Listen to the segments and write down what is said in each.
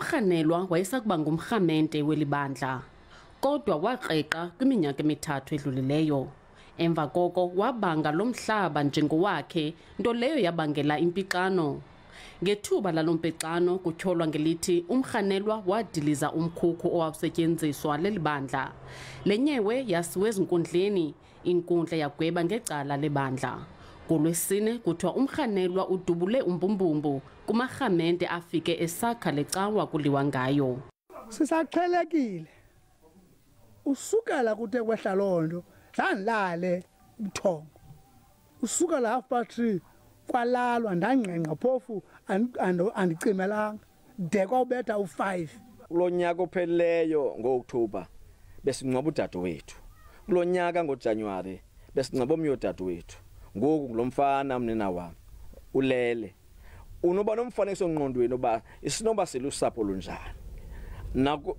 Umrhanelwa wayesakuba ngumrhamente weli bandla, kodwa wakreqa kwiminyaka emithathu edlulileyo. Emva koko wabanga lo mhlaba njengowakhe, nto leyo yabangela impixano. Ngethuba lalo mpixano kutyholwa ngelithi umrhanelwa wadiliza umkhukhu owawusetyenziswa leli bandla. Le nyewe yasiwe ezinkundleni, inkundla yagweba ngecala lebandla. NgoLwesine kuthiwa umrhanelwa udubule umbumbumbu kumarhamente afike esakha le cawa kuliwa ngayo. Sisaxhelekile. Usukela kuthe kwehla loo nto, zandilale ubuthongo. Usukela 3:30 kwalalwa, ndangqengqa phofu andicimelanga de kwawubetha u-5. Kulo nyaka ophelileyo ngo-Okthobha besingcwaba udadewethu. Kulo nyaka ngoJanuwari besingcwaba omnye udadewethu. Ngoku ngulo mfana mnina wam ulele. Unoba nomfanekiso ngqondweni uba isinoba silusapho olunjani.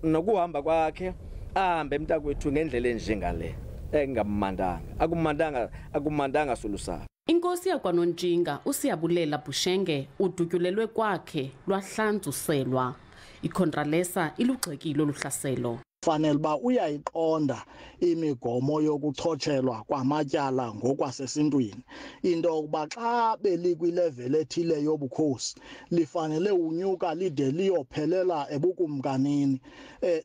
Nokuhamba kwakhe ahambe mntakwethu ngendlela enjengale engamandanga. Akumandanga, akumandanga solusapho. Inkosi yakwaNontshinga uSiyabulela Bushenge udutyulelwe kwakhe lwahlanzuselwa. IContralesa ilugxekile olu hlaselo. Fanele uba uyayiqonda imigomo yokuchotshelwa kwamatyala ngokwasesintwini, into yokuba xa belikwilevel ethile yobukhosi lifanele unyuka lide liyophelela ebukumkanini.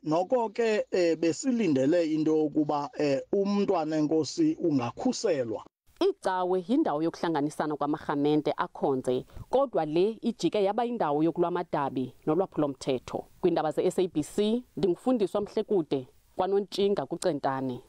Noko ke besilindele into yokuba umntwana enkosi ungakhuselwa. Icawe yindawo yokuhlanganisana kwamarhamente akhonze, kodwa le ijike yaba indawo yokulwa amadabi nolwaphulomthetho. Kwiindaba ze-SABC ndingufundiswa Mhlekude kwaNontshinga kuCentane.